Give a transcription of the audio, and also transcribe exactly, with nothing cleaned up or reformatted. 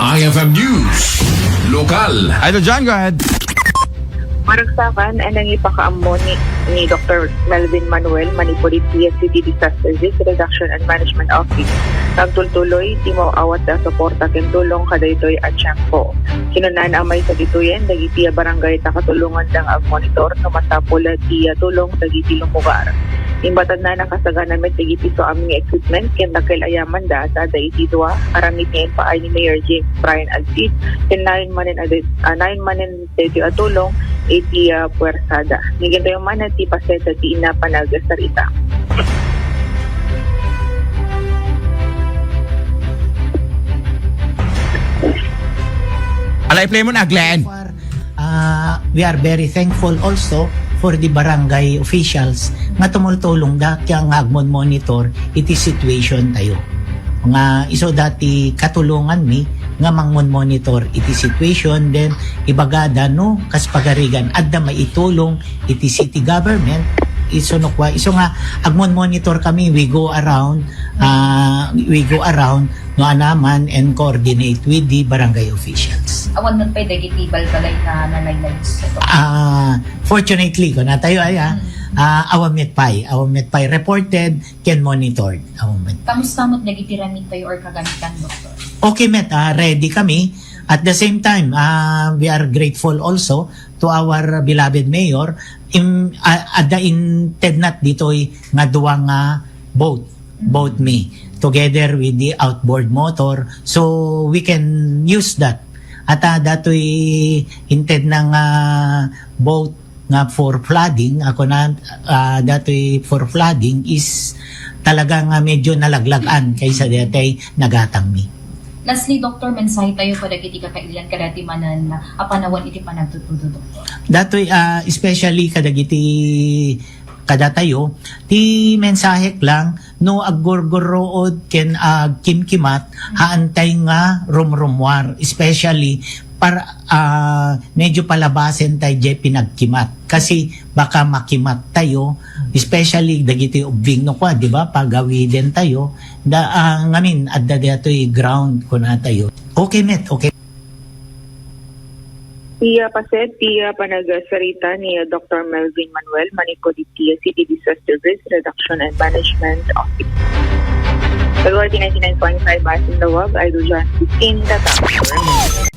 I F M News, lokal. Idol John, go ahead. Maragsakan, anang ipakaammo ni, ni Doktor Melvin Manuel, manipud iti City Disaster Risk Reduction and Management Office, nagtultuloy ti maawat a suporta ken tulong kadaytoy a tiempo. Kinunana a maysa ditoyen dagiti a barangay ta katulonganda nga agmonitor no masapul ti tulong dagiti lumugar. Imbagana, nakasagana met dagiti suami nga equipment ken dakkel a yaman da a sada iti dua, aramid nga impaay ni Mayor James Brian Alcid ken nayon manen a de-, ah, nayon manen daytoy a tulong iti, ah, puersada. Ngem intayo man ti paset ti ina panagsarita. Ala, i-play mo na, Glenn. So far, ah, we are very thankful also for the barangay officials nga tumultulongda ken nga agmon-monitor iti situation tayo. Nga isu dati katulonganmi nga mangmon-monitor iti situation, then ibagada no kas pagarigan adda maitulong iti city government, isu no kua, isu nga agmon-monitor kami, we go around, ah, we go around no anaman and coordinate with the barangay officials. Awan met pay dagiti balbalay nga nalaylay, Doktor? Ah, fortunately, kunatayo aya, Mm. ah, awan met pay, awan met pay reported ken monitored. Awan met. Kamusta met dagiti ramin tayo or kagamitan, Doktor? Okay met, ah, ready kami. At the same time, ah, we are grateful also to our beloved mayor. Im-, ah, adda intedna ditoy nga dua nga boat, boat mi, together with the outboard motor. So, we can use that. At, ah, datoy intedna nga boat nga for flooding, ako na, ah, datoy for flooding is talaga nga medyo nalaglagan kaysa daytoy nagatang mi. Lastly, Doktor, mensahe tayo kadagiti kakailian kadati manen a panawen iti panagtuttudo, Doktor. Datoy, ah, especially kadagiti kadatayo, ti mensahek lang, no aggurgurruod ken agkimkimat, haantay nga rumrumuar, especially par-, ah, medyo palabasen tay jay pinagkimat. Kasi baka makimat tayo, especially dagiti ubbing no kua, di ba? Pagawiden tayo, da, ah, ngamin, adda daytoy ground, kunatayo. Okay, met, okay. Ti, ah, paset, ti, ah, panagsarita ni, ah, Doktor Melvin Manuel, manipud iti City Disaster Risk Reduction and Management Office. February ninety-nine point five, Asin Lawag, Idol John fifteen, Tatak.